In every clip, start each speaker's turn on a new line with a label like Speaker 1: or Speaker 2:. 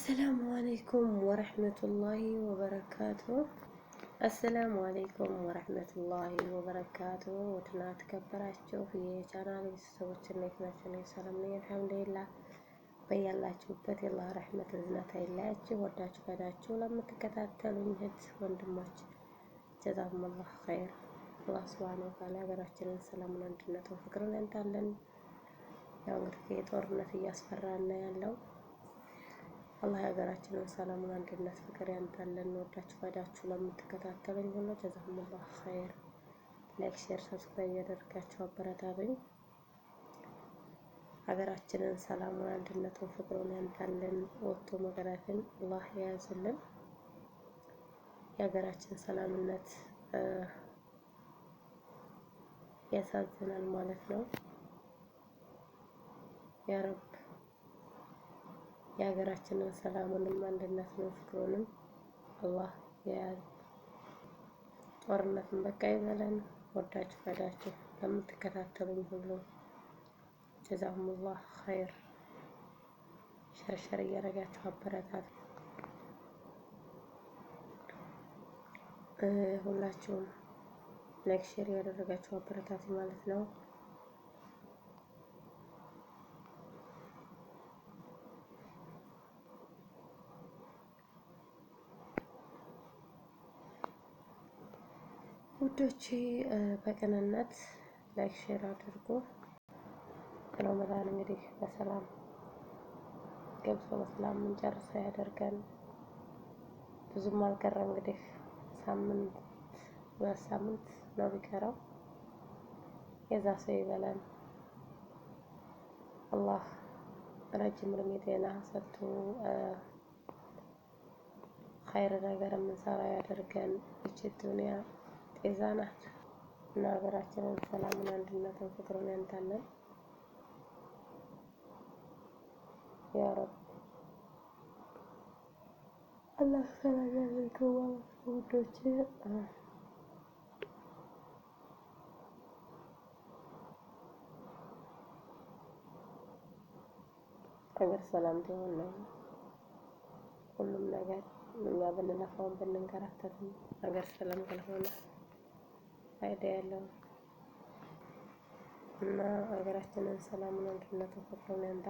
Speaker 1: السلام عليكم ورحمة الله وبركاته። السلام عليكم ورحمة الله وبركاته። ውድና ተከበራችሁ የቻናል ቤተሰቦች እንዴት ናችሁ? እኔ ሰላም ነኝ الحمد لله። በያላችሁበት የአላህ ረሕመት እዝነት አይለያችሁ። ወዳችሁ ፈቅዳችሁ ለምትከታተሉኝ እህት ወንድሞች جزاكم الله خير። አላህ سبحانه وتعالى ሀገራችንን ሰላሙን፣ አንድነቱን፣ ፍቅሩን ያምጣልን። ያው እንግዲህ የጦርነት እያስፈራና ያለው አላህ የሀገራችንን ሰላሙን፣ አንድነት፣ ፍቅር ያምጣልን። ወዳችሁ ፈቅዳችሁ ለምትከታተሉኝ ሁሉ جزاكم الله خير። Like፣ share፣ subscribe እያደረጋችሁ አበረታቱኝ። ሀገራችንን ሰላሙን፣ አንድነቱን፣ ፍቅሩን ያምጣልን። ወጥቶ መቅረትን አላህ የያዝልን። የሀገራችን ሰላምነት ያሳዝናል ማለት ነው። يا رب የሀገራችንን ሰላሙንም አንድነቱንም ፍቅሩንም አላህ የያዝ። ጦርነትን በቃ ይበለን። ወዳችሁ ፈቅዳችሁ ለምትከታተሉኝ ሁሉ جزاكم الله خير። Share share እያደረጋችሁ አበረታት ሁላችሁም like share እያደረጋችሁ አበረታት ማለት ነው። ውዶቼ በቅንነት like share አድርጎ ረመዳን እንግዲህ በሰላም ገብቶ በሰላም የምንጨርሰው ያደርገን። ብዙም አልቀረ እንግዲህ ሳምንት 2 ሳምንት ነው ቢቀረው። የዛ ሰው ይበለን። አላህ ረጅም እድሜ ጤና ሰጥቶ ኸይር ነገር የምንሰራ ያደርገን። ይቺ ዱንያ ጤዛ ናት እና ሀገራችንን ሰላምን፣ አንድነትን፣ ፍቅሩን ያምጣልን يا رب። አላህ ሰላም ያደርገው ማለት ነው ውዶቼ። ሀገር ሰላም ሲሆን ነው ሁሉም ነገር። እኛ ብንለፋውም ብንንከራተትም ሀገር ሰላም ካልሆነ ፋይዳ ያለው እና ሀገራችንን ሰላሙን፣ አንድነቱን፣ ፍቅሩን ያምጣ።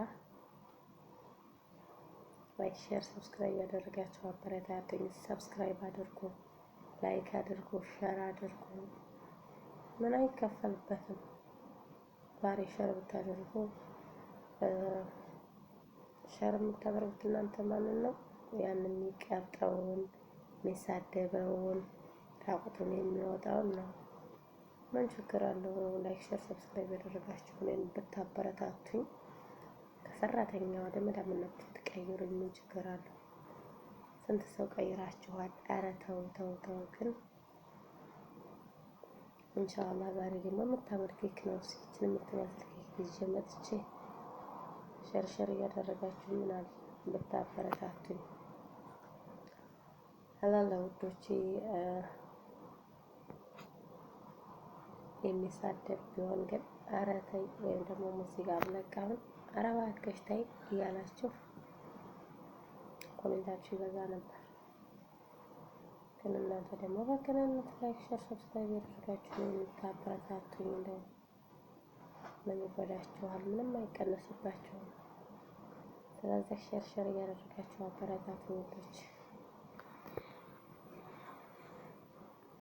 Speaker 1: Like፣ share፣ subscribe ያደረጋችሁ አበረታቱኝ። Subscribe አድርጉ፣ like አድርጉ፣ share አድርጉ። ምን አይከፈልበትም። ዛሬ share ብታደርጉ share የምታደርጉት እናንተ ማንን ነው? ያን የሚቀብጠውን የሚሳደበውን ራቁቱን የሚወጣውን ነው። ምን ችግር አለው? Like share subscribe ያደረጋችሁ እኔን ብታበረታቱኝ ከሰራተኛ ወደ መዳምነት ብትቀይሩኝ ምን ችግር አለው? ስንት ሰው ቀይራችኋል? ኧረ ተው ተው ተው። ግን إن شاء الله ዛሬ ደግሞ የምታምር ኬክ ነው። ይችን የምትመስል ኬክ ይዤ መጥቼ share share እያደረጋችሁ ምናል ብታበረታቱኝ አላለ ውዶቼ። የሚሳደብ ቢሆን ግን ኧረ ተይ ወይም ደግሞ ሙዚቃ ብለቅ አሁን ኧረ እባክሽ ተይ እያላችሁ comment ኣችሁ ይበዛ ነበር። ግን እናንተ ደግሞ በቅንነት like፣ share፣ subscribe ያደረጋችሁ የምታበረታቱኝ እንደው ምን ይጎዳችኋል? ምንም አይቀነስባችሁም። ስለዚህ share share እያደረጋችሁ አበረታቱኝ ውዶች።